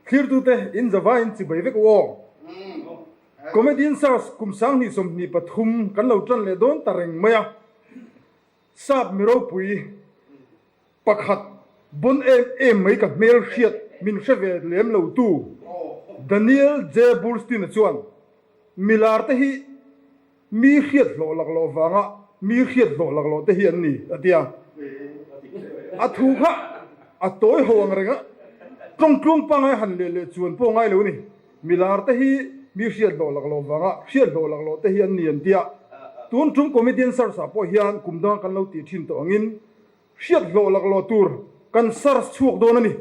Thlirtute in zavaiin chibai vek u aw. Comedian Search kum 2023 kan lo tan leh dawn ta reng mai a. Sap mi ropui pakhat bon em em mai ka hmel hriat min hre ve lem lo tu Daniel J Burstein-a chuan milar te hi Mi hriat hlawh laklawh vanga mi hriat hlawh laklawh te hi an ni, a ti a. A thu kha a tawi ho ang reng a, tawngtluang pangai han leh leh chuan pawh ngai lo a ni. Mi lar te hi mi hriat hlawh laklawh vanga hriat hlawh laklawh te hi an ni an ti a. Tun tum Comedian Search ah pawh hian kum danga kan lo tih thin tawh angin, Hriat hlawh laklawh tur kan search chhuak dawn a ni.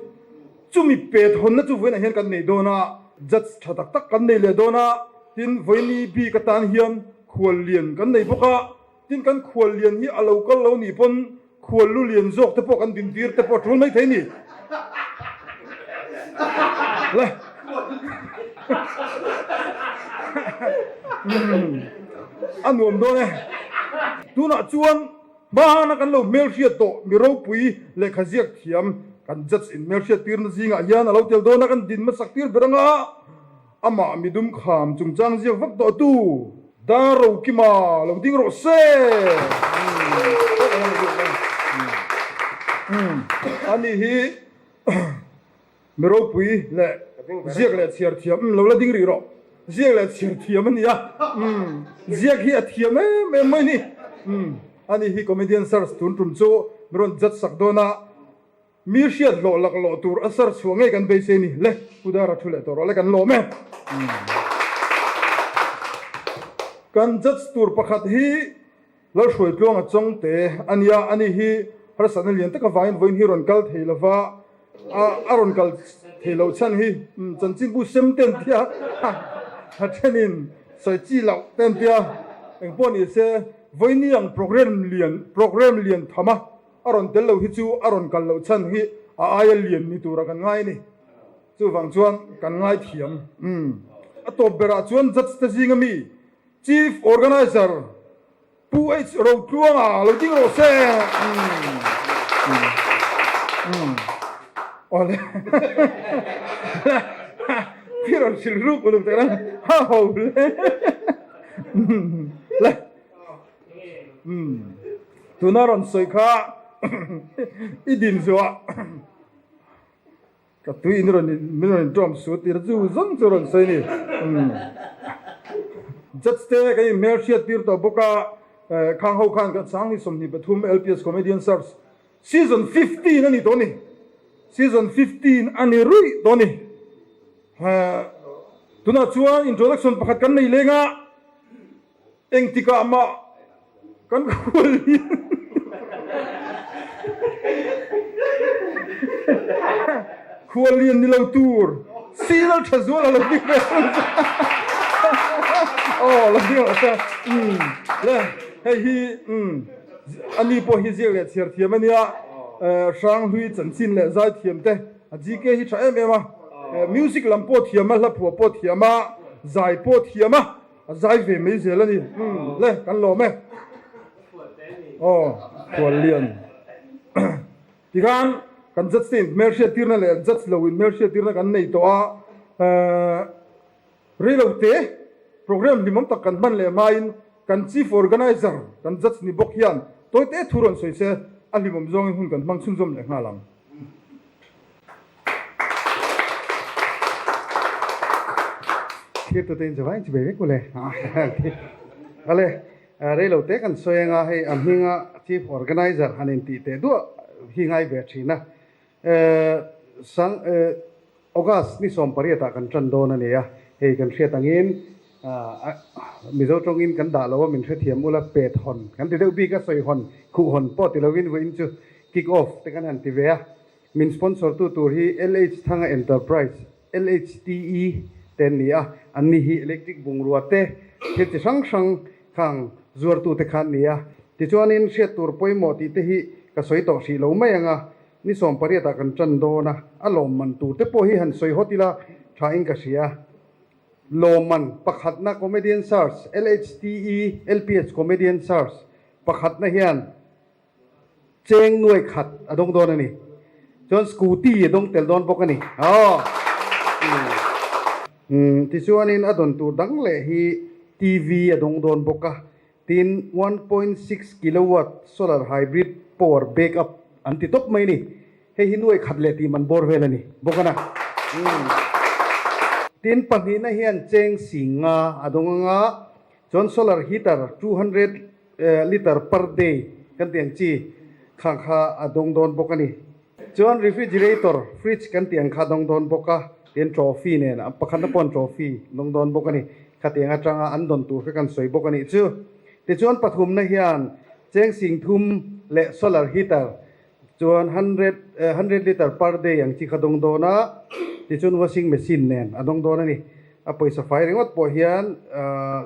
Chumi pet hawnna chu vawiinah hian kan nei dawn a, judge tha tak tak kan nei leh dawn a, tin vawiini bik atan hian khual lian kan nei bawk a, tin kan khual lian hi a lo kal lo nih pawn khual lu lian zawk te pawh kan din tir te pawh a tul mai thei a ni. Le. A nuam dawn e. Tunah chuan. Hmahana kan lo hmelhriat tawh mi ropui lehkha ziak thiam kan judge in hmelhriat tirna zingah hian a lo tel dawn a, kan din hmasak tir ber anga amah midum kham chungchang ziak vak tawh tu Dar Rokima lo ding rawh se! Ani hi. Mi ropui leh ziak leh chhiar thiam, umm lo la ding rih rawh, ziak leh chhiar thiam a nia, umm ziak hi a thiam em em mai ni, umm ani hi comedian search tun tum chu mi rawn judge sak dawn a, mi hriat hlawh laklawh tur a search chhuah ngei kan beisei ni, le Pu Dara thu leh tawh rawh le kan lawm e. Kan judge tur pakhat hi Lalhruaitluanga Chawngte a nia, ani hi harsatna lian tak avangin vawiin hi rawn kal thei lova, a rawn kal thei loh chhan hi chanchinbu sem te an tia, a thenin sawi chi loh te an tia, engpawh ni se vawiini ang program lian program lian tham a a rawn tel lo hi chu a rawn kal loh chhan hi a aia lian ni tura kan ngai a ni. Chuvang chuan kan ngaithiam. A tawp berah chuan judge te zinga mi Chief Organiser Pu H Rotluanga lo ding rawh se. Awle. Thi rawn hrilh ruk uluk tak rang ha ho le. Le. Tuna rawn sawi kha i din zuah. Ka tui in rawn in min rawn inṭawm su tir chu zawng chu rawn sawi ni. Umm. Judge te kan in hmel hriat tir tawh bawk a, khang ho khan kan sang ni 23 LPS Comedian Search Season 15 a ni tawh ni. Season 15 a ni ruih tawh ni. Tunah chuan introduction pakhat kan nei leng a. Engtikah mah kan khual hi khual lian ni lo tur sinal tha zual a lo ding ve aw lo ding rawh se umm le hei hi umm ani pawh hi ziak leh chhiar thiam ania Hranghlui chanchin leh zaithiam te a GK hi tha em em a music lam pawh thiam a hla phuah pawh thiam a zai pawh thiam a. A zai ve mai zel a ni. Umm le, kan lawm e. Aw, Khuallian. Tikhan kan judge te in hmelhriat tirna leh judge lo in hmelhriat tirna kan nei tawh a. Reilo te program hlimawm tak kan hman leh hmain kan chief organizer kan judge ni bawk hian tawi te thu rawn sawi se a hlimawm zawngin hun kan hmang chhunzawm leh nghal ang. Thlir tute in chu vai chu ve vek ule. Ale reilo te kan sawi anga hei a hminga chief organizer han in tih teh duah hi ngai ve thin a. Sang August ni 18 ah kan tan dawn a ni a, hei kan hriat angin Mizo tawngin kan dah lo a min hrethiam ula pet hawn kan ti deuh bik a sawi hawn khuh hawn pawh ti lovin vawiin chu kick off te kan han ti ve a. Min sponsor tu tur hi LH Thanga Enterprise, LHTE, te an ni a, an ni hi electric bungrua te thil chi hrang hrang khang zuartu te kha an ni a. Tichuanin hriat tur pawimawh tih te hi ka sawi tawh hrih lo mai ang a, ni 18 ah kan tan dawn a, a lawmman tur te pawh hi han sawi hawt ila tha in ka hria. Lawmman pakhatna Comedian Search, LHTE, LPS Comedian Search pakhatna hian Cheng nuai khat a dawng dawn a ni. Chuan scooty a dawng tel dawn bawk a ni. Aw. Tichuanin a dawn tur dang leh hi TV a dawng dawn bawk a, tin 1.6 kilowatt solar hybrid power backup an ti tawp mai a ni. Hei hi nuai khat leh tih man bawr vel a ni bawk a na. Tin pahnihna hian cheng sing nga a dawng anga chuan solar heater 200 litre per day kan tih ang chi kha kha a dawng dawn bawk a ni. Chuan refrigerator, fridge kan tih ang kha a dawng dawn bawk a, tin trophy nen a pakhatna paw'n trophy dawng dawn bawk a ni. Khatiang atanga an dawn tur kha kan sawi bawk a nih chu. Tichuan pathumna hian cheng sing thum leh solar heater chuan 100 litre per day ang chi kha dawng dawn a, tichuan washing machine nen a dawng dawn a ni. A pawisa fai ringawt pawh hian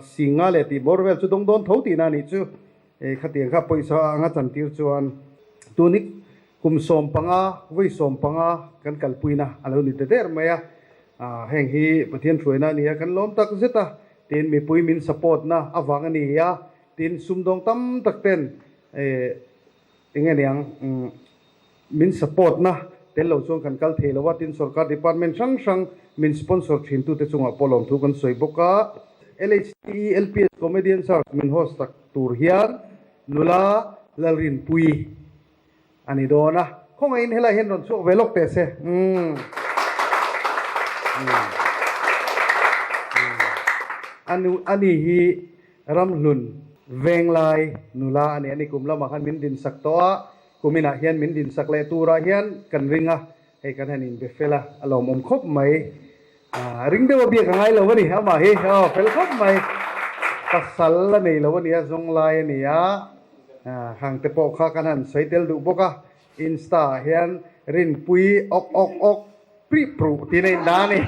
sing nga leh tih bawr vel chu dawng dawn tho tihna a nih chu. Khatiang kha pawisa anga chantir chuan tuni Kum 15, vawi 15 kan kalpuina a lo ni ta der mai a, heng hi Pathian hruaina a ni a, kan lawm tak zet a, tin mipui min support na avang a ni a, tin sumdawng tam tak ten eng nge niang min support na tel lo chuan kan kal thei lo a, tin sorkar department hrang hrang min sponsor thin tute chungah pawh lawmthu kan sawi bawk a. LHTE LPS Comedian Search min host tak tur hian nula Lalrinpuii A ni dawn a, khawngaihin helai hian rawn chhuak ve lawk teh se. Umm. A nu a ni hi Ramhlun Venglai nula a ni a ni kum lamah khan min dinsak tawh a, kuminah hian min dinsak leh turah hian kan ring a, hei kan han inbe fel a, a lawmawm khawp mai. Ring deuh a biak a ngai lo a ni, amah hi aw fel khawp mai. Pasal a nei lo a nia, zawng lai a ni a, hang te pawh kha kan han sawi tel duh bawk a. Insta ah hian Rinpui awk awk awk pri pruh tiin a indah a ni.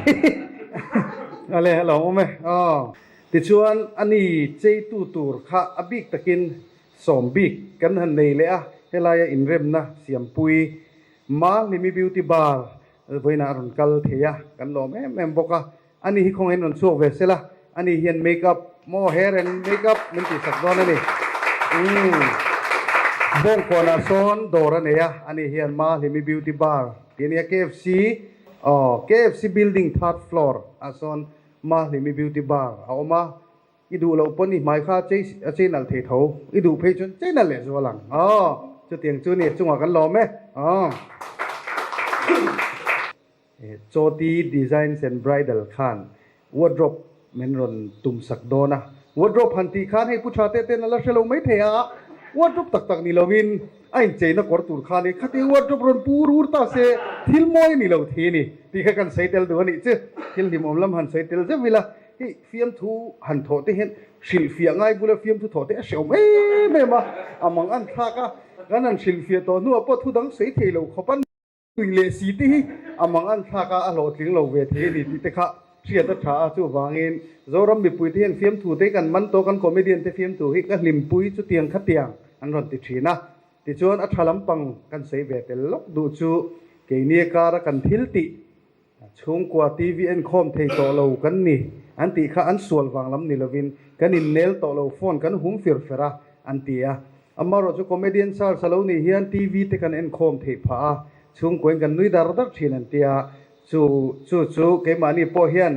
Ale a lo awm e aw. Tichuan a ni cheitu tur kha a bik takin sawm bik kan han nei leh a, helaia inremna siampui Mahlimi Beauty Bar Vawiinah a rawn kal thei a, kan lawm em em bawk a. Ani hi khawngaihin rawn chhuak ve sela, ani hian make up maw hair and make up min tihsak dawn a ni. Umm Bawngkawnah sawn dawr a nei a, ani hian Mahlimi Beauty Bar tih a nia, KFC aw KFC building third floor ah sawn Mahlimi Beauty Bar a awm a. I duh loh pawn i hmai kha chei a chei nalh thei tho, i duh phei chuan chei nalh leh zual ang. Aw, chutiang chu ni chungah kan lawm e. Aw. Chawti Designs and Bridal khan wardrobe min rawn tum sak dawn a. Wardrobe han tih khan hei pu tha te ten a la hre lo mai thei a, wardrobe tak tak ni lovin a incheina kawr tur khan i khati wardrobe rawn pu rur ta se thil mawi a ni lo thei a ni tih kha kan sawi tel duh a nih chu. Thil hlimawm lam han sawi tel zeuh ila. Hei fiamthu han thawh te hian hrilhfiah ngai bula fiamthu thawh te a hrehawm em em a, a mang an thlak a, kan han hrilhfiah tawh hnuah pawh thu dang sawi thei lo khawp a nui leh si te hi a mang an thlak a, a hlawhtling lo ve thei a ni tih te kha hriat a tha a, chuvangin Zoram mipui te hian fiamthu te kan man tawh, kan comedian te fiamthu hi ka hlimpui chutiang khatiang an rawn ti thin a, tichuan a tha lampang kan sawi ve tel lawk duh chu keini kara kan thil tih Chhungkua TV enkhawm thei tawh lo kan ni an tih kha an sual vang lam ni lovin kan innel tawh lo phone kan hum fir fer a an ti a. Amaherawh chu comedian Charles a lo nih hian TV te kan enkhawm theih phah a, chhungkuain kan nui dar dar thin an ti a. Chu chu chu keimahni pawh hian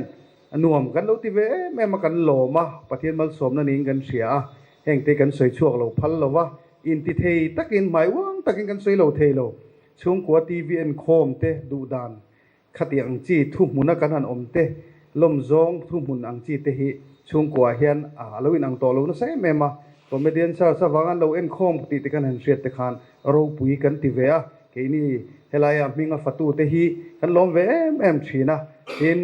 nuam kan lo ti ve em em a, kan lawm a, Pathian malsawmna niin kan hria a, hengte kan sawi chhuak lo phal lo va, intithei takin hmai uang takin kan sawi lo thei lo. Chhungkua TV enkhawm te duh dan khati ang chi thuhmuna kan han awm te, lawmzawng thuhmun ang chi te hi chhungkua hian a lo inang tawh lo nasa em em a. Comedian Search avanga an lo enkhawm tih te kan han hriat te khan ropui kan ti ve a, keini helaia hminga fatu te hi kan lawm ve em em thin a. Tin,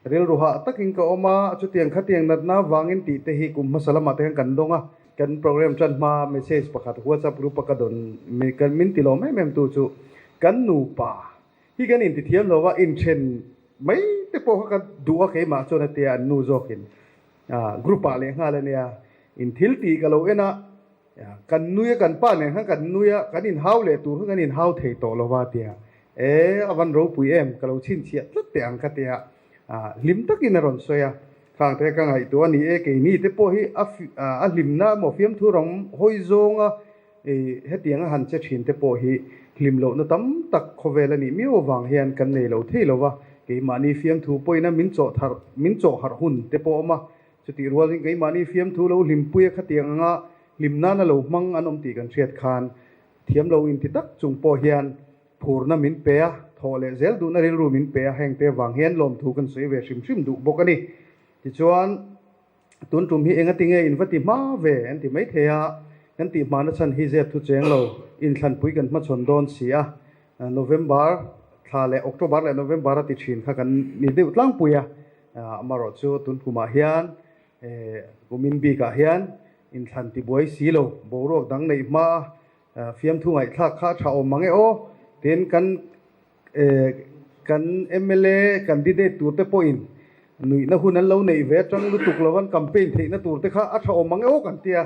rilru hah takin ka awm a, chutiang khatiang natna avangin tih te hi kum hmasa lamah te khan kan dawng a. Kan program tan hma message pakhat WhatsApp group a ka dawn min ti lawm em em tu chu kan nupa hi kan intithiam lo a, inthen mai te pawh kha ka duh a keimah chuan a tia an nu zawkin group ah leh nghal a nia in thil tih ka lo en a, kan nui a kan pa nen khan kan nui a kan inhau leh tur kha kan inhau thei tawh lo va tia e a van ropui em ka lo chhinchhiah tlat teh ang ka tia hlim takin a rawn sawi a. Khangte ka ngaihtuah a ni e, keini te pawh hi a hlimna emaw fiamthu ram hawi zawnga hetianga han che thin te pawh hi hlim lohna tam tak khawvel a nih miau avang hian kan nei lo thei lo va. Keimahni fiamthu pawhin min chawh thar min chawh harh hun te pawh a awm a, chutih rualin keimahni fiamthu lo hlimpuia khatiang anga hlim nana lo hmang an awm tih kan hriat khan thiam lo inti tak chung pawh hian phurna min pe a, thawh leh zel duhna rilru min pe a, hengte avang hian lawmthu kan sawi ve hrim hrim duh bawk a ni. Tichuan. Tun tum hi enga tinge in va ti hma ve an ti mai thei a, kan tih hmana chhan hi zep thu cheng lo, inthlanpui kan hmachhawn dawn si a, November thla leh October leh November a ti thin kha kan ni deuh tlangpui a, amaherawh chu tun kumah hian kumin bikah hian inthlan tibuai si lo, boruak dang neih hma a fiamthu ngaihthlak kha a tha awm mang e aw, tin kan Kan mla candidate tur te pawhin nuihna hun an lo neih ve atang lutuk lo an campaign theihna tur te kha a tha awm ang e aw kan tia.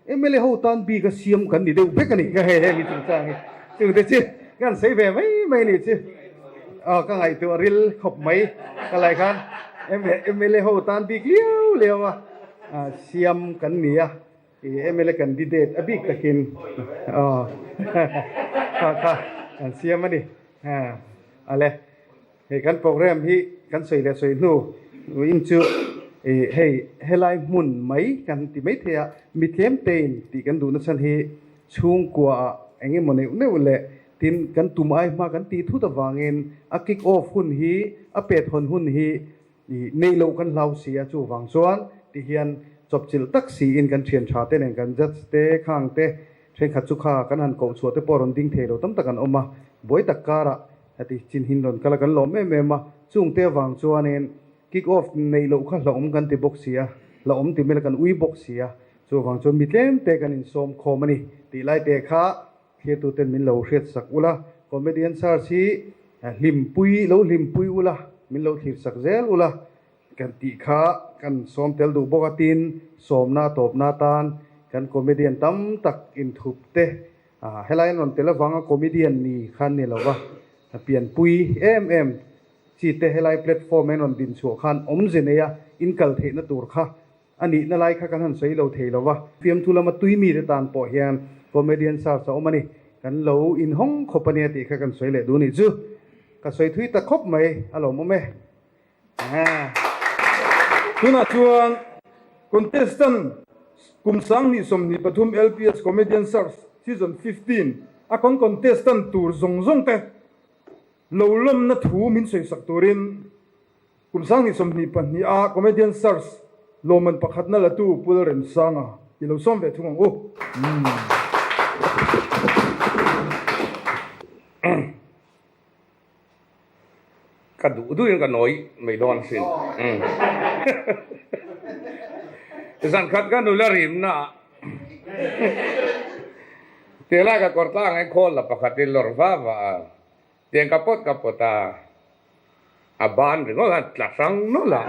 Mla ho tan bik a siam kan ni deuh vek a ni ka hei heng hi chungchang hi chung te chu kan sawi ve mai mai a nih chu. Aw ka ngaihtuah ril khawp mai ka lai khan mla ho tan bik liau liau a siam kan ni a. I mla candidate a bik takin aw kha kha kan siam a ni. Ale hei kan program hi kan sawi leh sawi hnu in chu hei helai hmun mai kan ti mai thei a, mi tlem tein tih kan duhna chhan hi chhungkua ah eng emaw neuh neuh leh tin kan tum ai hma kan tih thut avangin a kick off hun hi a pet hawn hun hi I neih loh kan hlau si a, chuvang chuan ti hian chawpchilh tak siin kan thian tha te nen kan judge te, khang te, thenkhat chu kha kan han koh chhuah te pawh rawn ding thei lo tam tak an awm a, buai tak karah heti chin hin rawn kal a kan lawm em em a, chungte avang chuanin kick off neih loh kha hlauhawm kan ti bawk si a, hlauhawm ti mela kan ui bawk si a, chuvang chuan mi tlem te kan insawm khawm a ni tih lai te kha Thirtuten min lo hriatsak ula, Comedian Search hi hlimpui lo hlimpui ula, min lo thlirsak zel ula kan tih kha kan sawm tel duh bawk a, tin sawmna tawpna atan kan comedian tam tak inthup te helai an rawn tel avanga comedian ni khan ni lova pianpui em em chi te helai platform an rawn dinchhuah khan awmze neia inkal theihna tur kha A nihna lai kha kan han sawi lo thei lo va, fiamthu lama tui mite tan pawh hian comedian search a awm a ni. Kan lo inhawng khawp a nia tih kha kan sawi leh duh nih chu. Ka sawi thui ta khawp mai, a lawmawm e. Tunah chuan contestant kum 2023 LPS Comedian Search Season 15 a kan contestant tur zawng zawng te lo lawmna thu min sawisak turin Kum 2024 a Comedian Search lawmman pakhatna latu Pu Lalremsanga i lo sawm ve thung ang u. Ka duh duhin ka nawi mai dawn asin. Zan khat ka nula rimna ah Tihlai ka kawr tlang in khawl la pakhat in lawr va va a. Tiang ka pawt ka pawt a, a ban ringawt khan tla hrang nawlh a.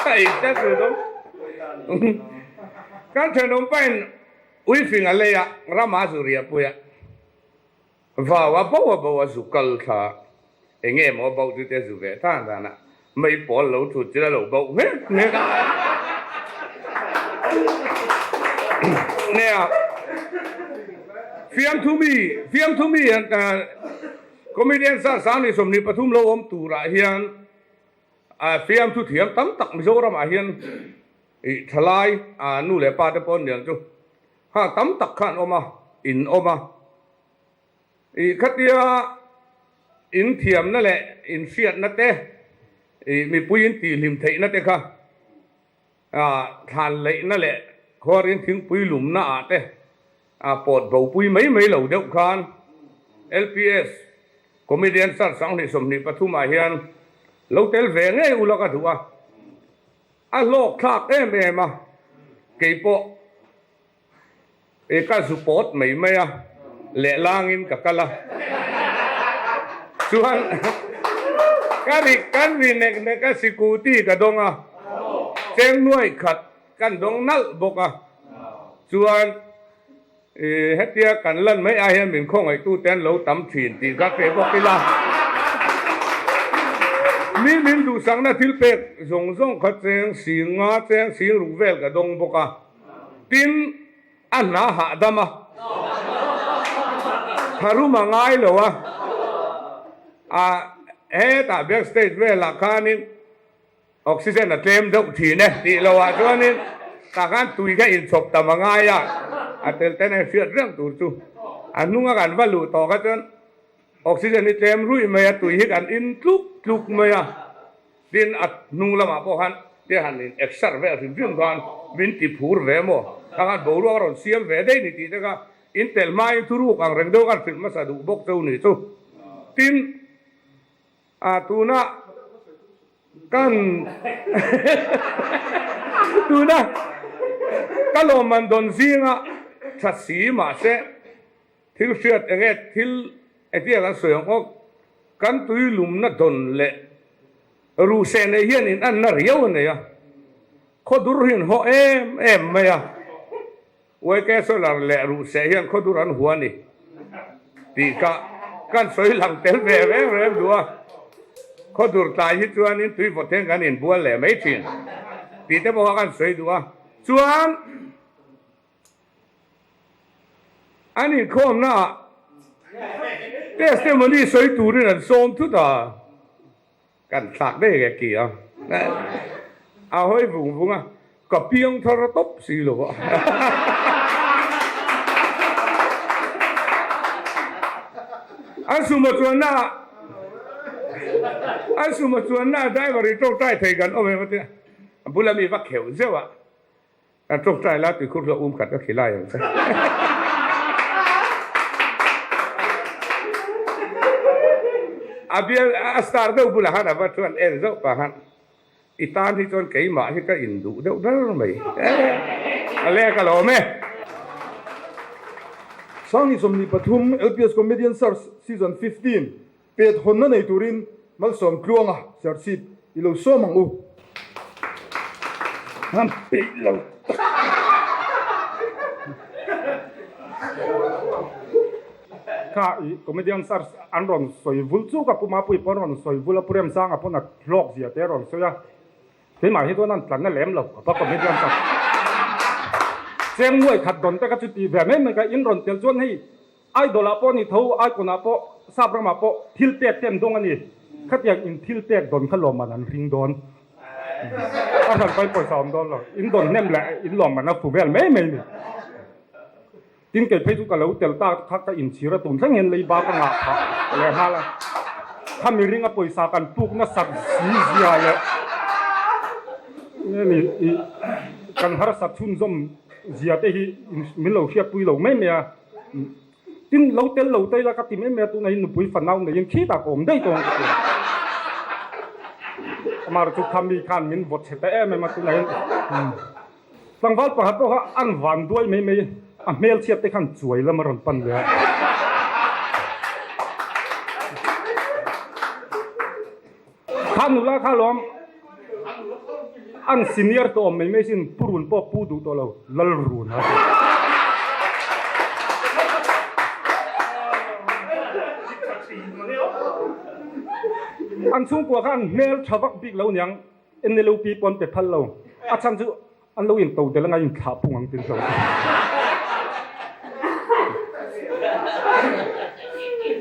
A in tlat ru dawm. Kan thenawm pain uifing a lei a, rama a zu riah pui a, vau a bo a bo a zu kal thla a, eng nge maw a bo chu te zu ve tan tan a, mei pawl lo thut chu a lo bo nghek nghek a. Nia, fiamthu mi, fiamthu mi comedian sar 2023 lo awm turah hian fiamthu thiam tam tak Mizoramah hian thalai nu leh pa te pawh an niang chu ha tam tak kha an awm a, in awm a. I khatia in thiamna leh in hriatna te, i mipui in tihhlim theihna te kha thlan leihna leh khuarin thingpui lumna ah te pawt bopui mai mai lo deuh khan LPS Comedian Search 2023 ah hian lo tel ve ngei ula ka duh a, a hlawk thlak em em a, keipawh. I ka zu pawt mai mai a, lehlangin ka kal a. Chuan ka ri kan ri nek nek a, sikuti ka dawng a, cheng nuai khat kan dawng nalh bawk a. Chuan i hetia kan lan mai ai hian min khawngaihtute an lo tam thin tih ka hre bawk ila. Mi min duhsakna thil pek zawng zawng kha cheng sing nga cheng sing ruk vel ka dawng bawk a. Tin, a hna hahdam a, tharum a ngai lo a. A hetah back stage velah khanin oxygen a tlem deuh thin e tih lohah chuanin tah khan tui kha inchhawp tam a ngai a, a tel ten a hriat reng tur chu a hnunga kan va luh tawh kha chuan oxygen hi tlem ruih mai a, tui hi kan in tluk tluk mai a. Tin, a hnung lamah pawh khan te han in exer vel hrim hrim khan min ti phur ve maw? Kha khan boruak a rawn siam ve daih ni tih te kha in tel hmain thuruk ang reng deuh khan hrilh hmasa duh bawk cheu ni chu. Tin, a tuna kan tuna ka lawmman dawn zinga tha si mahse Thil hriat enge thil engtiang kan sawi ang awk, kan tui lumna dawn leh ruhseh nei hian in anna riau a nei a, khawdur hi an haw em em mai a, YK Solar leh ruhseh hian khawdur an hua a ni tih kha kan sawi lang tel ve reng reng duh a, khawdur tlai hi chuanin tui vawt hian kan inbual leh mai thin tih te pawh kha kan sawi duh a, chuan. An inkhawmnaah testimony sawi turin an sawm thut a, kan thlak daih nge ki a, a hawi vung vung a, ka piang thar tawp si lo a. An sumo chuannaah an sumo chuannaah driver in tawngtai thei kan awm em a tia, a bula mi va kheuh zeuh a. Kan tawngtai lai tuikhur hlawh um khat ka khi lai ang che. A bial a star deuh bulah khan a va chuan en zauh pah khan i tan hi chuan keimah hi ka in duh deuh ber mai. A lek a lawm e. Sangni 23 LPS Comedian Search Season 15 Pet hawnna nei turin Malsawm Tluanga Serchhip i lo sawm ang u. An peih lo tak. Kha i comedian search an rawn sawi vul chuk a, Pu Mapuii pawh an rawn sawi vul a, Pu Remsanga pawn a hlawk zia te a rawn sawi a. Keimah hi chuan an tlanna lem lo khawp a comedian search. Cheng nuai khat dawn te kha chu tih ve mai mai ka in rawn tel chuan hei Idol ah pawh ni tho, Icon ah pawh, sap ramah pawh thil pek te an dawng a ni. Khatiang in thil pek dawn kha lawmman an ring dawn. A hran pawi pawisa awm dawn lo. In dawn hnem leh in lawmman a fu vel mai mai ni. Tin kei phei chu ka lo tel ta kha ka inchhir a tun thleng hian leiba ka ngah phah leh nghal a. Kha miring a pawisa kan puk nasat si zia leh nge ni i kan harsat chhunzawm zia te hi min lo hriatpui lo mai mai a. Tin, lo tel lo ta ila ka ti mai mai a, tunah hian nupui fanau neiin khitah ka awm daih tawh ang ka ti a. Amah chu kha mi khan min vawt chhe ta em em a, tunah hian tlangval pakhat pawh kha an van duai mai mai, a hmelchhiat te khan chuai lam a rawn pan ve a. Kha nula kha lawm an senior tawh awm mai mai sin pu run pawh pu duh tawh lo lal run a ti. An chhungkua kha an hmel tha vak bik lo niang NLUP pawh an pe phal lo a chhan chu An lo in to del anga in thlah pung ang tin hlo.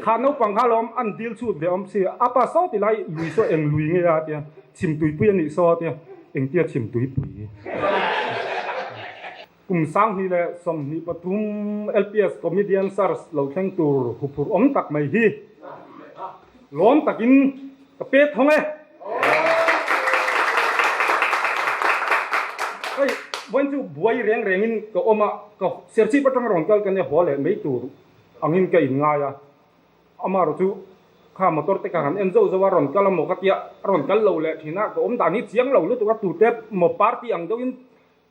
Kha naupang kha lawm an dil chhut ve awm si a pa saw ti lai lui saw eng lui nge a tia chhim tuipui a nih saw tia engtia chhim tuipui. Kum 2023 LPS Comedian Search lo thleng tur huphurh awm tak mai hi lawm takin ka pe thawng e. Hei vawiin chu buai reng rengin ka awm a, ka Serchhip atanga rawn kal ka nia haw leh mai tur angin ka inngai a, amaherawh chu kha motor te kha han en zauh zauh a, rawn kal a maw ka tia, a rawn kal lo leh thin a, ka awm dan hi chiang lo lutuk a, tute maw party ang deuhin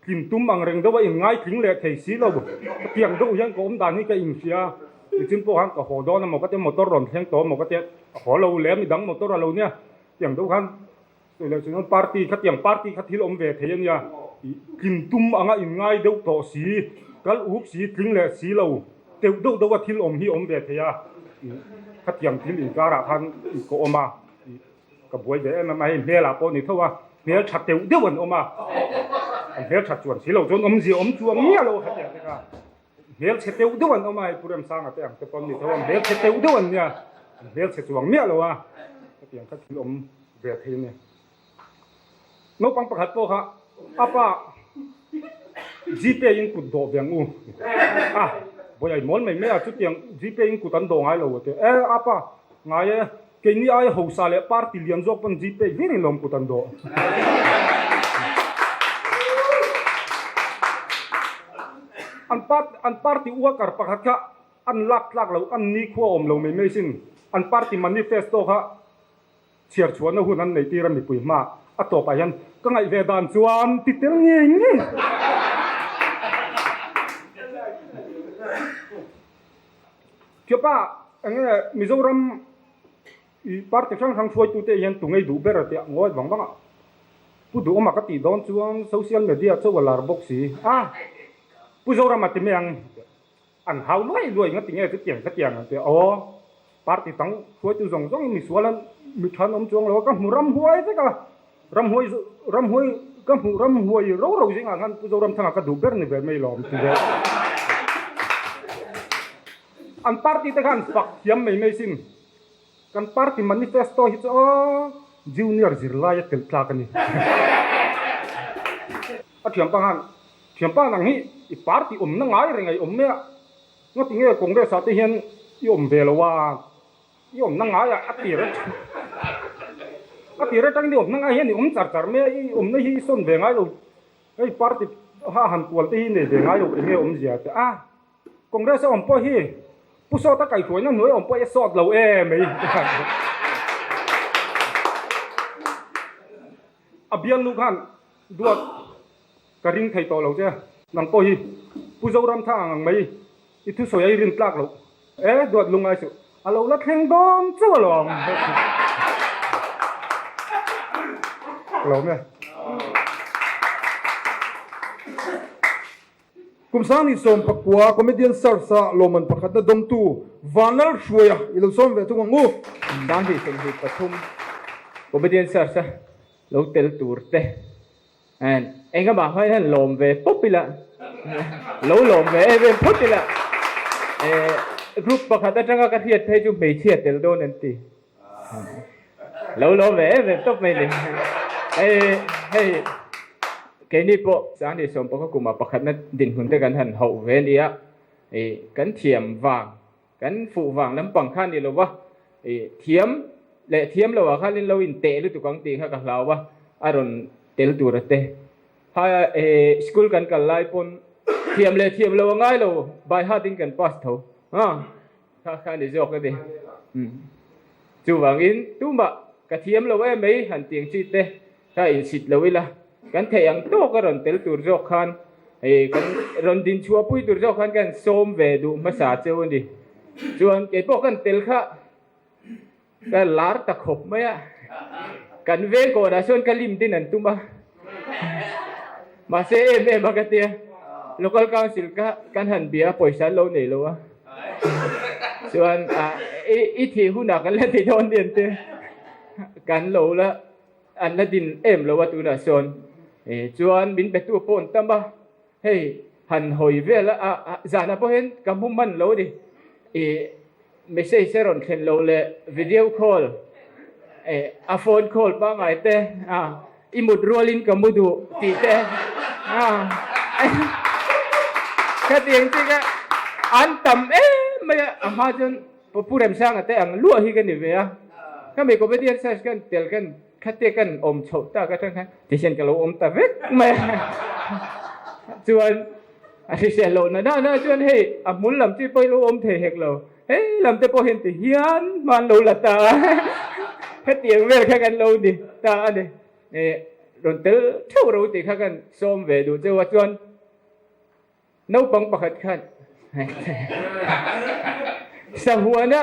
Tlin tum ang reng deuh a in ngaitling leh thei si lo. Tiang deuh hian ka awm dan hi ka inhria a, nichin pawh khan ka haw dawn a maw ka tia motor rawn thleng tawh a maw ka tia a haw lo leh a midang motor a lo nia. Tiang deuh khan sawi leh chuan party kha tiang party kha thil awm ve thei a nia. Tlin tum anga in ngai deuh tawh si, kal uk si, tling leh si lo deuh deuh deuh a thil awm hi awm ve thei a. Khatiang thil inkarah khan ka awm a. Ka buai ve em em a, hei hmelah pawh ni tho a, hmel tha teuh deuh an awm a, an hmel tha chuan si lo chuan awmzia awm chuang miah lo kha tiang te kha, hmel chhe teuh deuh an awm a, hei Pu Remsanga te ang te pawh an ni tho a, hmel chhe teuh deuh an nia. An hmelchhe chuang miah lo a, hetiang kha thil awm ve thei a ni. Naupang pakhat pawh kha a pa Gpay in kut dawh ve ang u a, Bawiai mawl mai mai a, chutiang Gpay in kut an dawh ngai lo a ti. E a pa, ngai e, keini aia hausa leh party lian zawk pawn Gpay hlir in lawm kut an dawh. An an party worker pakhat kha an lak tlak lo, an nikhua awm lo mai mai sin, an party manifesto kha Chhiar chhuahna hun an nei tir a mipui hma a tawpah hian ka ngaih ve dan chuan ti tel ngei ngei. Thiapa eng nge Mizoram i party hrang hrang hruaitute hian tu ngei duh ber a tia ngawi vang vang a. Pu Duhawma ka tih dawn chuan social media chauh a lar bawk si a. Pu Zorama ti mai ang. An hau luai luai nga tinge chutiang khatiang an ti a, aw party dang hruaitu zawng zawng in misual an mi tha an awm chuang lo a, ka hmu ramhuai vek a, ramhuai ramhuai ka hmuh ramhuai ro ro zingah khan Pu Zoramthanga ka duh ber ni ve mai lawm ti ve. An party te khan fak thiam mai mai sin. Kan party manifesto hi chu aw junior zirlai a telh tlak a ni. A thiampa khan Thiampa nang hi i party awmna ngai reng a i awm mai a, ngati nge Congress ah te hian i awm ve lo a, i awmna ngai ah a tir atang a tir atangin i awmna ngai hian i awm char char mai a, i awmna hi i sawn ve ngai lo, hei party ha han kual te hi i nei ve ngai lo eng nge awmzia te a, Congress a awm pawh hi Pu Sawta kaihhruaina hnuai awm pawh hi a sawt lo em mai. A bialnu khan duat ka ring thei tawh lo che, nang pawh hi Pu Zoramthang ang ang mai i thusawi a i rin tlak loh e, duat lungngai suh, a lo la thleng dawn chauh alawm. Ka lawm e. Kum 2019 Comedian Search a lawmman pakhatna dawngtu Vanlal Hruaia i lo sawm ve thung ang u. 2023 Comedian Search a lo tel tur te engemaw hmain hian lawm ve pawp ila, lo lawm ve em em phawt ila. Group pakhat atanga ka hriat phei chu hmeichhia tel dawn an ti. Lo lawm ve em em tawp mai ni. Hei hei keini pawh Sangni Sawmpaka kuma pakhatna dinhmun te kan han hauh ve nia. I kan thiam vang, kan fuh vang lampang kha ni lova, i thiam leh thiam lo ah khan in lo inteh lutuk ang tih kha ka hlau a, a rawn tel tur a te. Ha e school kan kal lai pawn thiam leh thiam lo a ngai lo, by heart in kan pass tho. Ha. Kha kha ni zawk a ni. Chuvangin tumah ka thiam lo em mai han tiang chi te kha insit lo ila, kan theih ang tawk a rawn tel tur zawk khan hei kan rawn din chhuah pui tur zawk khan kan sawm ve duh hmasa cheu a ni. Chuan keipawh kan tel kha ka lar ta khawp mai a, kan veng kawnah sawn ka lim din an tum a, mahse em em a ka tia, local council kha kan han bia a pawisa an lo nei lo a, chuan i thih hunah kan la ti dawn nen te kan lo la an la din em lo a tunah sawn chuan min betu pawh an tam a. Hei han hawi vel a, zanah pawh hian ka hmu hman lo a ni. Ih message a rawn thlen loh leh video call eh a phone call pangngai te a i mut rualin ka mu duh tih te a khatiang chi kha an tam em mai a, a hma chuan Pu Remsanga te ang luah hi ka ni ve a, khami comedian search kan tel kan Khate kan awm chhoh tak atang khan tihian ka lo awm ta vek mai a. Chuan a hrisel loh na na chuan hei a hmul lam chi pawh hi lo awm thei hek lo. Hei lam te pawh hian ti hian hman lo la ta a. Hetiang vel kha kan lo ni ta a ni. Rawn tel theuh ro tih kha kan sawm ve duh cheu a chuan Naupang pakhat khan Sahuana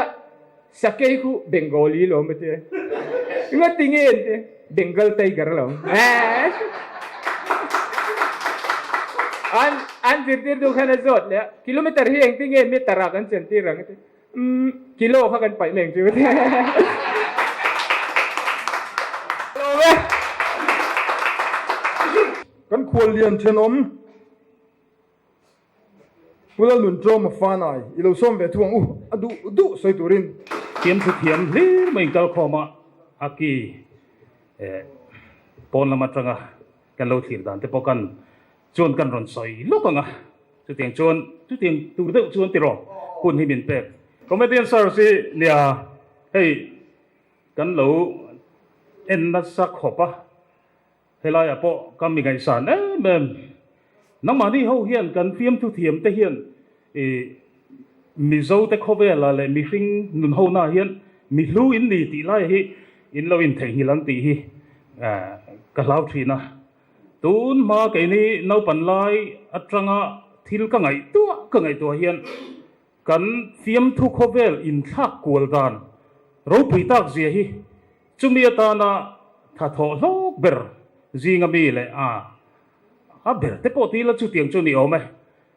sakei khu Bengali lawm a ti a. Ngati nge an ti? Bengal tiger a lo. An an zirtirtu khan a zawt leh a, kilometer hi engtin nge meter ah kan chentir ang a ti. Umm kilo kha kan paih mai ang chu. Lawm e. Kan khuallian thenawm. Pu Lalnun Tlawma Fanai i lo sawm ve thu ang u, a duh duh sawi turin. Fiamthu thiam hlir mai in kalkhawm a, a ki pawn lam atanga kan lo thlir dan te pawh kan chuan kan rawn sawi lawk ang a, chutiang chuan chutiang tur deuh chuan tiraw hun hi min pek. Comedian search hi nia hei kan lo en nasa khawp a. Helaiah pawh ka mi ngaihsan em em. Nangmahni ho hian kan fiamthu thiam te hian i Mizo te khawvela leh mihring nun ho na hian mi hlu in ni tih lai hi in lo in theihnghilh ang tih hi ka hlau thin a. Tun hma keini naupan lai atanga thil ka ngaihtuah ka ngaihtuah hian kan fiamthu khawvel inthlak kual dan ropui tak zia hi Chumi atana tha thawh hlawk ber zinga mi leh a a ber te pawh tila chutiang chu ni awm e.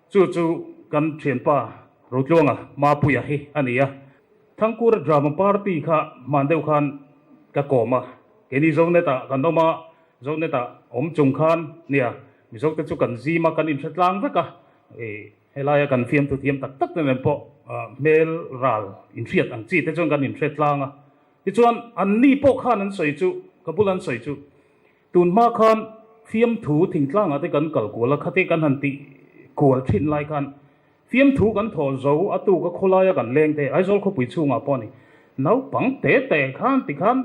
Chu chu kan thianpa Rotluanga Mapuia hi a ni a. Thangkura Drama Party kha hman deuh khan ka kawm a, keini Zonet-ah kan awm a, Zonet-ah awm chung khan nia Mizote chu kan zim a, kan inhre tlang vek a, i helaia kan fiamthu thiam tak tak te nen pawh hmel ral inhriat ang chi te chuan kan inhre tlang a. Tichuan, anni pawh khan an sawi chu, ka bula an sawi chu, tun hma khan fiamthu thingtlangah te kan kal kual a, khate kan han tih kual thin lai khan fiamthu kan thawh zo a tuk a khawlaia kan leng te, Aizawl khawpui chhungah pawh a ni, naupang te te khan tikhan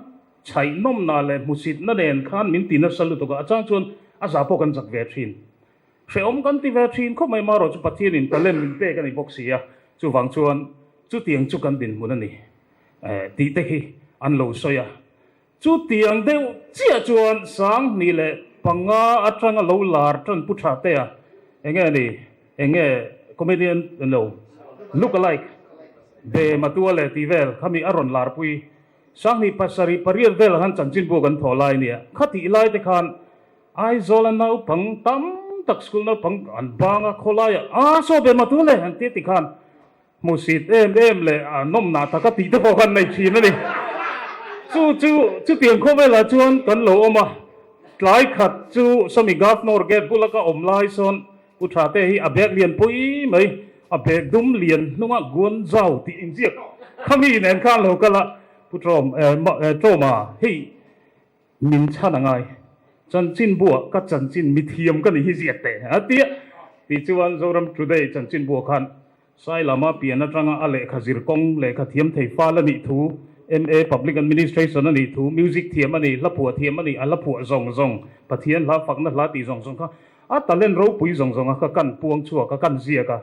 chhaihnawmna leh hmusitna nen khan min ti nasa lutuk a, a chang chuan a za pawh kan zak ve thin. Hrehawm kan ti ve thin khawp mai, marawh chu Pathianin talent min pek a ni bawk si a, chuvang chuan chutiang chu kan dinhmun a ni. Tih te khi an lo sawi a. Chutiang deuh chiah chuan 2005 atanga lo lar tan pu tha te a, enge ni, enge comedian lo look alike be matua leh tih vel khami a rawn lar pui. 2078 vel khan chanchinbu kan thawh lai nia, khatih lai te khan Aizawl a naupang tam tak school naupang an bang a khawlaiah a saw be matua leh an ti ti khan Hmusit em em leh a nawmnah tak a tih te pawh khan nei thin a ni. Chu chu chutiang khawvelah chuan kan lo awm a, tlai khat chu sawmi Governor gate bula ka awm lai sawn Pu Thate hi a bag lian pui mai, a bag dum lian hnunga Guangzhou tih inziak khami nen khan lo kal a, Pu Tawm eh Tawma hei Min chhan a ngai. Chanchinbuah ka chanchin mithiam ka ni hi ziak teh a ti a. Tichuan Zoram Today chanchinbuah khan Sailama pian atanga a lehkha zir kawng lehkha thiam thei fal a nih thu, MA Public Administration a nih thu, music thiam a nih, hla phuah thiam a nih, a hla phuah zawng zawng, Pathian hla fakna hla tih zawng zawng kha a talent ropui zawng zawng a kha kan puang chhuak a, kan ziak a.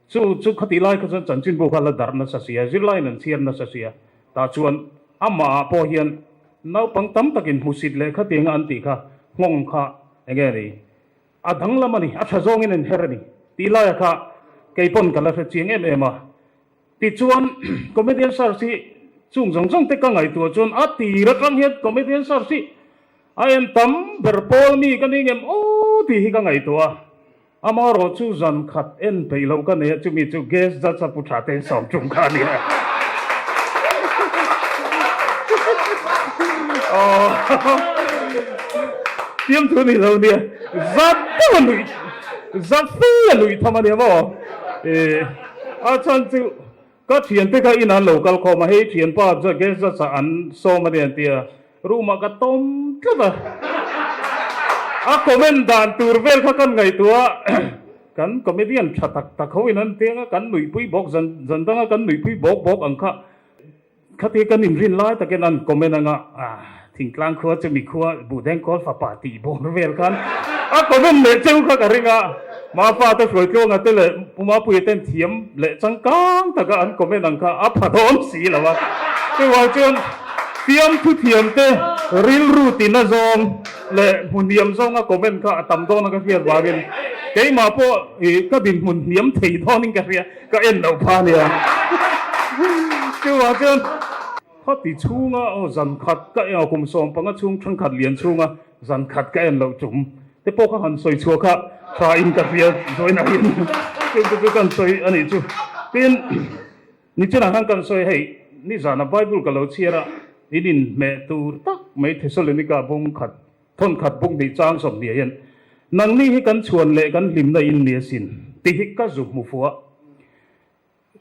Chu chu khatih lai kha chuan chanchinbu kha la darh nasa si a, zirlaiin an chhiar nasa si a, tah chuan amahah pawh hian naupang tam takin hmusit leh khatianga an tih kha nghawng kha eng nge ni, a danglam a ni, a tha zawngin an her a ni tih laia kha kei pawn ka la hre chiang em em a. Tichuan comedian search hi chung zawng zawng te ka ngaihtuah chuan a tir atang hian comedian search hi a en tam ber pawl mi ka ni ngem aw tih hi ka ngaihtuah a. Amaherawh chu zan khat en peih loh ka nei a, chumi chu guest judge a pu tha te sawm tum kha a ni a. Fiam thu ni lo nia, za deuh a nuih, za fe a nuih tham a nia maw? A chhan chu ka thiante kha inah an lo kal khawm a, hei thianpa guest judge ah an sawm a nia an ti a. Room ah ka tawm tlat a, a comment dan tur vel kha kan ngaihtuah a, kan comedian tha tak tak ho in an tiang a, kan nuihpui bawk zan zan danga kan nuihpui bawk bawk ang kha, khatia kan inrin lai takin an comment anga, ah thingtlang khua chu mi khua buhdeng kawl fapa tih bawr vel khan a comment leh cheu kha ka ring a, Mafa te Hruaitluanga te leh Pu Mapuia ten thiam leh changkang taka an comment ang kha a pha dawn si lo a. Chuvang chuan fiamthu thiam te rilru tina zawng leh hmu hniam zawnga comment kha a tam dawn a ka hriat vangin keimah pawh ih ka dinhmun hniam thei dawnin ka hria, ka en loh pha nia. Chuvang chuan khawti chhunga aw zan khat ka en kum 15 chhung thenkhat lian chhunga zan khat ka en loh tum te pawh kha han sawi chhuah kha tha in ka hria zawina hian chu chu chu kan sawi a nih chu. Tin, nichinah khan kan sawi hei nizana Bible ka lo chhiar a, in inhmeh tur tak mai Thessalonica bung khat thawn khat bung hnih chang 20 ah hian nangni hi kan chhuan leh kan hlimna in ni asin tih hi ka zu hmu fuh a.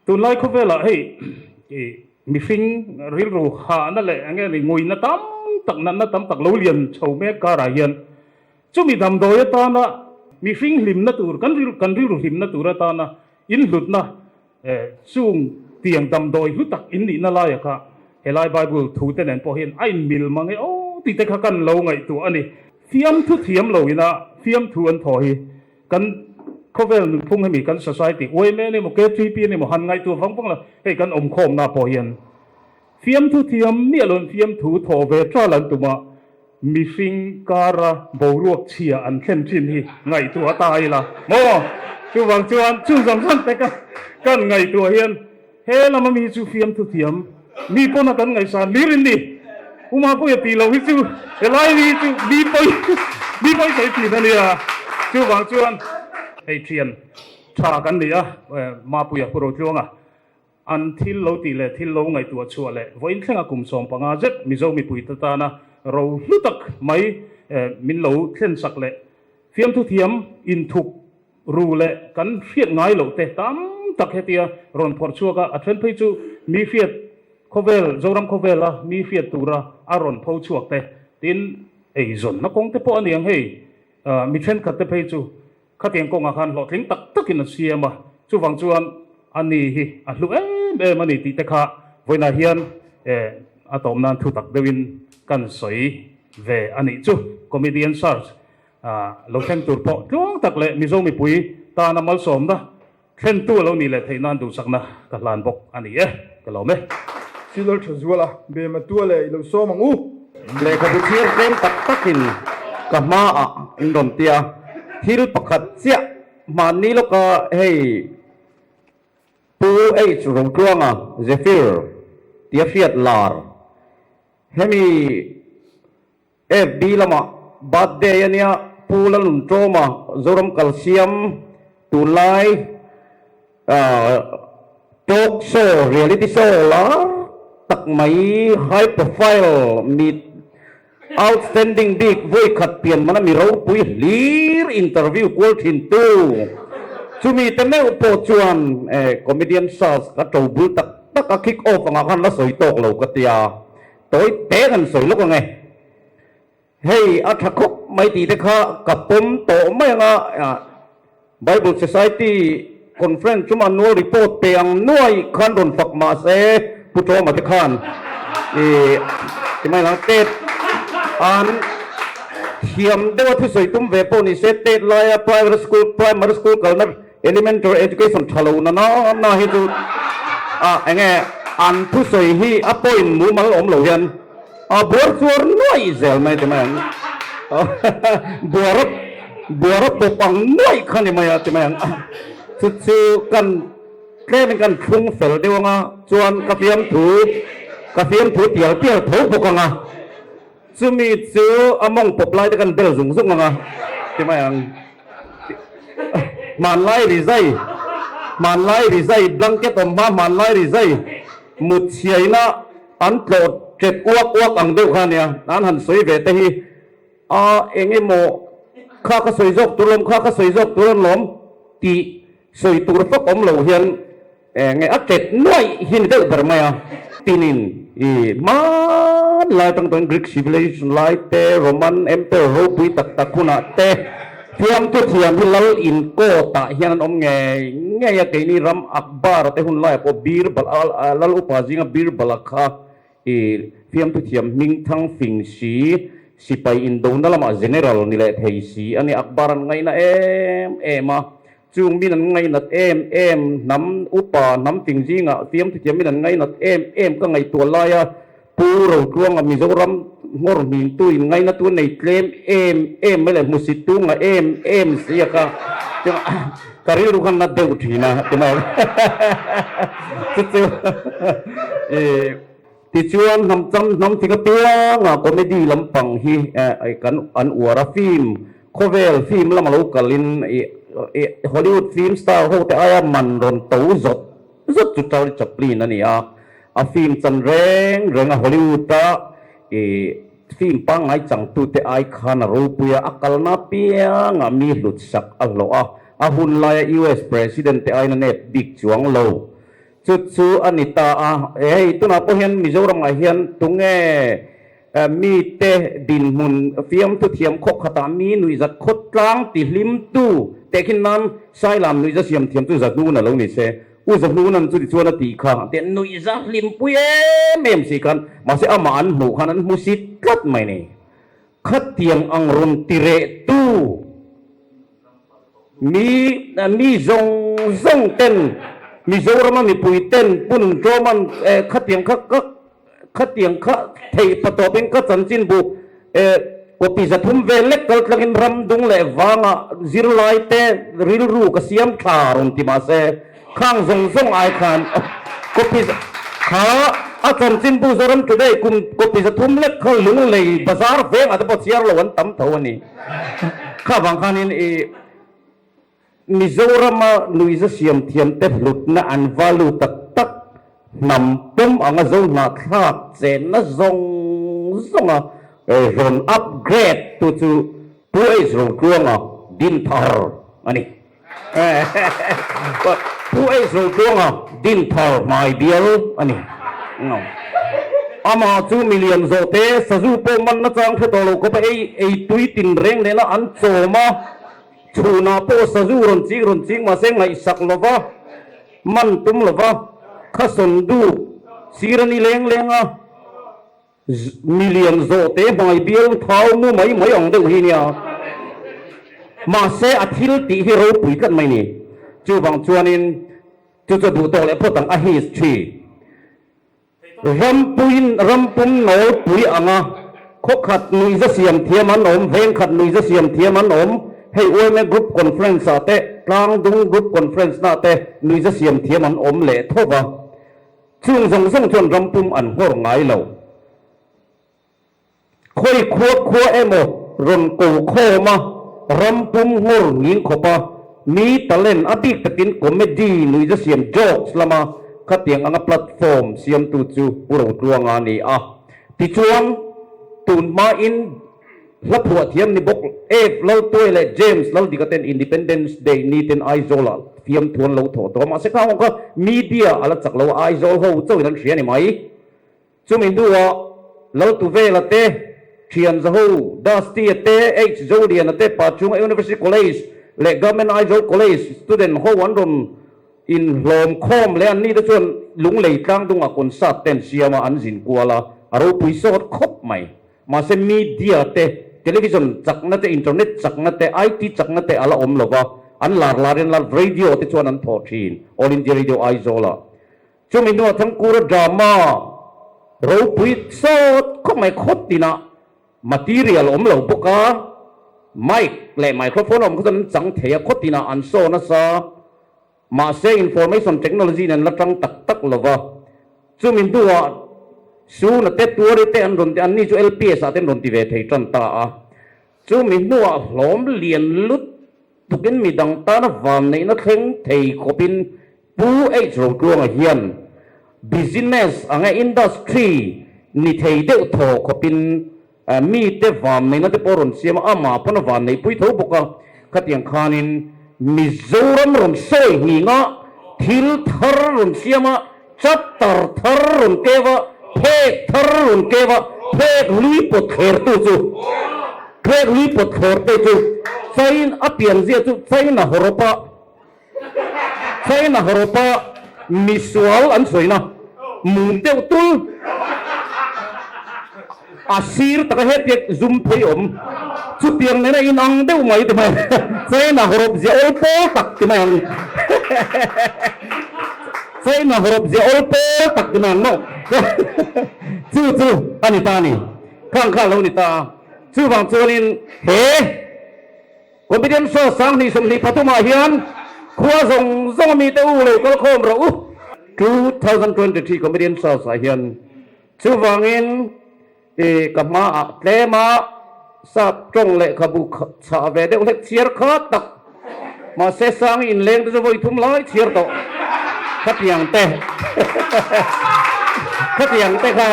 Tunlai khawvelah hei i. Mihring rilru hahna leh eng nge ni nguina tam tak, natna tam tak lo lian chho mek karah hian chumi damdawi atana mihring hlimna tur, kan rilru kan rilru hlimna tur atana inhlutna chung tiang damdawi hlu tak in nihna laia kha helai Bible thu te nen pawh hian a inmil mang e aw tih te kha kan lo ngaihtuah a ni. Fiamthu thiam lo ina fiamthu an thaw hi Kan khawvel nunphung hemi kan society yma emaw KTP emaw han ngaihtuah vang vang la, hei kan awmkhawmna pawh hian fiamthu thiam miah loin fiamthu thawh ve ṭal an tum a, mihring kara boruak chhia an thlen ṭhin hi ngaihtuah ta ila maw? Chuvang chuan chung zawng zawng te kan ngaihtuah hian He lama mi chu fiamthu thiam mi pawna kan ngaihsan hlir in ni. U Mapuia tih loh hi chu helai mi chu mi pawi mi pawi sawi thin a nia. Chuvang chuan hei thian tha kan ni a, Mapuia Pu Rotluanga an thil lo tih leh thil lo ngaihtuah chhuah leh vawiin thlenga kum 15 zet Mizo mipuite tana ro hlu tak mai min lo thlensak leh fiamthu thiam inthup Ru leh kan hriat ngai loh te tam tak hetia rawn phawrh chhuak a, a then phei chu mi hriat khawvel, Zoram khawvela mi hriat tura a rawn pho chhuak te, tin eizawnna kawng te pawh a ni ang hei, mi thenkhat te phei chu khatiang kawngah khan hlawhtling tak takin a siam a, chuvang chuan a ni hi a hlu em em a ni tih te kha vawiinah hian a tawp nan thu tak deuhin kan sawi ve a nih chu, Comedian Search. Lo thleng tur pawh tluang tak leh Mizo mipui tana malsawmna thlentu a lo nih leh theih nan duhsakna ka hlan bawk a ni e, ka lawm e. Silal tha zual a, bem a tua leh i lo sawm ang u. Lehkhabu chhiar tlem tak takin ka hmaah in rawn ti a, thil pakhat chiah hmanni lawka hei Pu H Rotluanga Zephyr tia hriat lar hemi FB lamah birthday a nia, Pu Lalnunṭawma Zoram Kalsiam tunlai talk show, reality show lar tak mai, high profile mi outstanding bik vawi khat pian mana mi ropui hlir interview kual thin tu chumi te meuh pawh chuan comedian search ka to bul tak tak a kick off angah khan la sawi tawk lo ka tia. Tawi te kan sawi lawk ang e. Hei a tha khawp mai tih te kha ka pawm tawh mai ang a, Bible Society Conference chuma annual report pe ang nuai khan rawn fak mah se Pu Tawma te khan i ti mai lang tet an thiam deuha thusawi tum ve pawh ni se tet laia private school primary school kalna Elementary education tha lo na na na hi chu a enge an thusawi hi a point mumal awm lo hian a buar chuar nuaih zel mai ti mai ang buar a buar a pawp ang nuaih kha ni mai a ti mai ang chu chu kan tlemin kan thlung fel deuh anga chuan ka fiamthu ka fiamthu tial tial tho bawk anga chumi chu a mawng pawp lai te kan bel zung zung anga ti mai ang. Hmanlai rizai, hmanlai rizai, blanket awm hma hmanlai rizai mut chhiaina an tlawh ṭet uak uak ang deuh kha ania, an han sawi ve te hi a eng emaw kha ka sawi zawk tur lawm, kha ka sawi zawk tur an lawm tih sawi tur fak awm lo hian Enge a tet nuaih hi ni deuh ber mai a. Tinin i hmanlai atang tawhin Greek civilization lai te, Roman Emperor ropui tak tak hunah te fiamthu thiam hi lal inkawtah hian an awm ngei ngei a. Keini ram Akbar te hun laiah pawh Birbal lal upa zinga Birbala kha i fiamthu thiam hming thang fing si, sipai indona lamah general ni leh thei si a ni. Akbar an ngaihna em em a. Chung min an ngainat em em, hnam upa, hnam ting zingah fiamthu thiam min an ngainat em em ka ngaihtuah laia Pu Rotluanga Mizoram nghawr hmingtu in ngainatu nei tlem em em mai leh hmusittu nga em em sia ka ka rilru khan na deuh thin a ti mai chu chu tichuan hnam cham hnam thing apianga comedy lampang hi kan an uar a film Khawvel film lama lo kalin Hollywood film star ho te aia man rawn to zawt zawt chu Charlie Chaplin a ni a, a film chan reng reng a Hollywood a film pangngai changtute ai khan a ropui a, a kalna apiangah mi hlut sak a hlawh a, a hun laia US President te aiin a nep bik chuang lo. Chu chu a ni ta a. Hei tunah pawh hian Mizoramah hian tunge mite dinhmun fiamthu thiam khawk khatah mi nuihzat khawtlang tihlimtu tehkhin nan Sailam nuihza siam thiam chu Zahnuna lo ni se. U Zahnunan chuti chuan a tih kha te nuihza hlimpui em em si khan mahse amah an hmuh khan an hmu si tlat mai ni. Khatiang ang rawn ti rehtu mi mi zawng zawng ten Mizorama mipui ten pun tlawman khatiang kha ka khatiang kha theih patawpin ka chanchinbu copy 300 vel lek kal tlangin ram dung leh vangah zirlai te rilru ka siam thla rawn ti mahse Khang zawng zawng ai khan copy kha a chanchinbu Zoram Today kum copy 300 lek kha Lunglei bazar vengah te pawh chhiar lo an tam tho a ni. Kha vang khanin i Mizorama nuiza siam thiam te hlutna an value tak tak hnam pum anga zo hnahthlak chenna zawng zawnga rawn upgrade tu chu Pu H Rotluanga Dinthar a ni. Pu H Rotluanga Dinthar hmai bial a ni. Amah chu milian zawh te sazu pawh man nachang hre tawh lo khawp a ei ei tui tin reng nena an chawm a, chhunah pawh sazu rawn ching rawn ching mahse ngaihsak lova man tum lova khasawn duk sir a ni leng leng a. Milian zawhte hmai bial thau mu mai mai ang deuh hi nia. Mahse a thil tih hi ropui tlat mai ni. Chuvang chuanin chu chu duh tawk leh phawt ang a history. Rampuiin rampum nawlpui anga khawkhat nuihza siam thiam an awm, vengkhat nuihza siam thiam an awm, hei yma group conference ah te, tlangdung group conference na te nuihza siam thiam an awm leh tho va. Chung zawng zawng chuan ram pum an nghawr ngai lo. Khawi khua khua emaw rawn ko khawm a, ram pum nghawr nging khawp a, mi talent a bik takin comedy nuihza siam jokes lama khatiang anga platform siamtu chu Pu Rotluanga a ni a. Tichuan, tun hmain Hla phuah thiam ni bawk F. Laltuai leh James Laldika ten Independence Day ni ten Aizawl-ah fiamthu an lo thawh tawh a, mahse khang ho kha media a la chak lo a, Aizawl ho chauhin an hria a ni mai. Chumi hnuah Laltuvela te, Thianzaho, Dusty-a te, H. Zoliana te, Pachunga University College leh Government Aizawl College student ho an rawn inhlawm khawm leh an ni te chuan Lunglei tlangdungah concert te an siam a, an zin kual a, a ropui sawt khawp mai. Mahse media te, television chakna te, internet chakna te, IT chakna te a la awm lo va, an lar lar in lar radio te chuan an thawh thin, All India Radio Aizawl ah. Chumi hnuah Thangkura drama ropui sawt khawp mai khawt tinah material awm lo bawk a, mic leh microphone a awm kha chuan an chang thei a, khaw tinah an saw nasa. Mahse information technology nen la tang tak tak lo va, chumi hnuah Suna te Tuari te an rawn ti, anni chu LPS ah te an rawn ti ve thei tan ta a. Chumi hnuah hlawm lian lut tukin midang tana vanneihna thleng thei khawpin Pu H Rotluanga hian business anga industry ni thei deuh thaw khawpin Mite vanneihna te pawh rawn siam a, amah pawn a vanneihpui tho bawk a, khatiang khanin Mizoram rawn sawi nghing a, thil thar rawn siam a, chapter thar rawn keu a, phek thar rawn keu a, phek hlui pawt thlertu chu, phek hlui pawt thlerte chu China a pianzia chu China hawrawpa China hawrawpa misual an sawina mum deuh tul a sir taka hetiang zum phei awm chutiang nena inang deuh mai ti mai China hawrawp zia awl pawl tak ti mai ang China hawrawp zia awl pawl tak ti mai ang maw chu chu a ni ta a ni khang kha a lo ni ta a chuvang chuanin he Comedian show 2023 ah hian khua zawng zawng a mite u lo kal khawm rawh u. 2023 Comedian shows ah hian chuvangin i ka hma ah tlem a sap tawng lehkhabu chhah ve deuh hlek chhiar kha tak mahse sang inleng te chu vawi thum lai chhiar tawh khatiang te khatiang te kha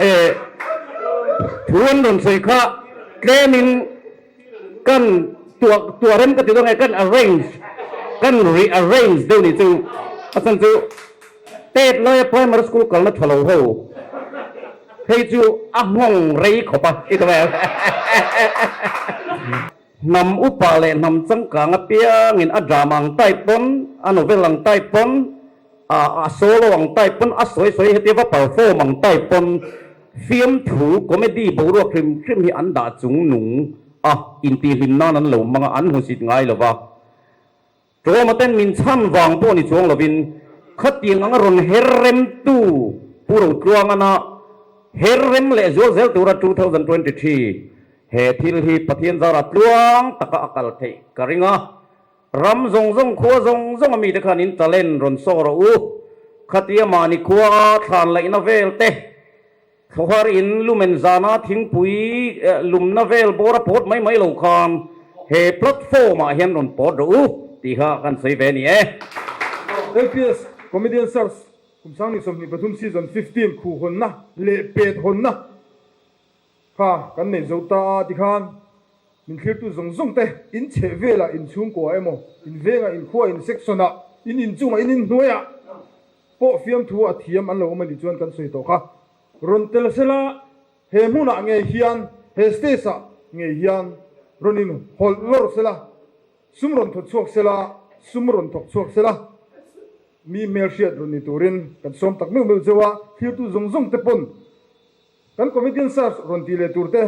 e thu an rawn sawi kha tlemin Kan tuah tuah rem ka ti dawn nge kan arrange kan rearrange deuh nih chu a chhan chu. Tet laia primary school kalna tha lo ho hei chu a nghawng rei khawp a i ti vel. Hnam upa leh hnam changkang apiangin a drama ang type pawn, a novel ang type pawn, a solo ang type pawn, a sawi sawi hetia va perform ang type pawn fiamthu comedy boruak hrim hrim hi an dah chung nung a, intihhlim nan an lo hmang a, an hmusit ngai lo va. Tlawma ten min chhan vang pawh ni chuang lovin khatiang anga rawn her remtu Pu Rotluangana her rem leh zual zel tura 2023 he thil hi Pathian zara tluang taka a kal theih ka ring a. Ram zawng zawng khua zawng zawng a mite khan in talent rawn saw rawh u. Khatia mahni khua a thlan laihna vel te Thlawhar in lumen zana thingpui lumna vel bawr a pawt mai mai lo khan he platform ah hian rawn pawt rawh u tih kha kan sawi ve a ni e. LPS Comedian Search kum sang ni 23 Season 15 khuh hawnna leh pet hawnna kha kan nei zo ta a tikhan min thlirtu zawng zawng te in chheh velah in chhungkua emaw in vengah in khua in section ah in inchungah in inhnuaiah Pawh fiamthu a thiam an lo awm a nih chuan kan sawi tawh kha. Rawn tel sela he hmunah ngei hian, he stage ah ngei hian rawn in hawlh lawr sela, sum rawn thawt chhuak sela, sum rawn thawk chhuak sela, mi hmelhriat rawn ni turin kan sawm tak meuh meuh cheu a, thlirtu zawng zawng te pawn kan comedian search rawn ti leh tur te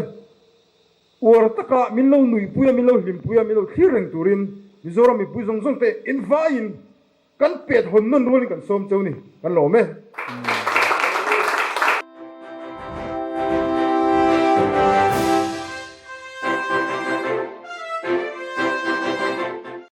uar taka min lo nuihpui a, min lo hlimpui a, min lo thlir reng turin Mizoram mipui zawng zawng te invaiin Kan pet hawn nawn rualin kan sawm cheu ni, kan lawm e.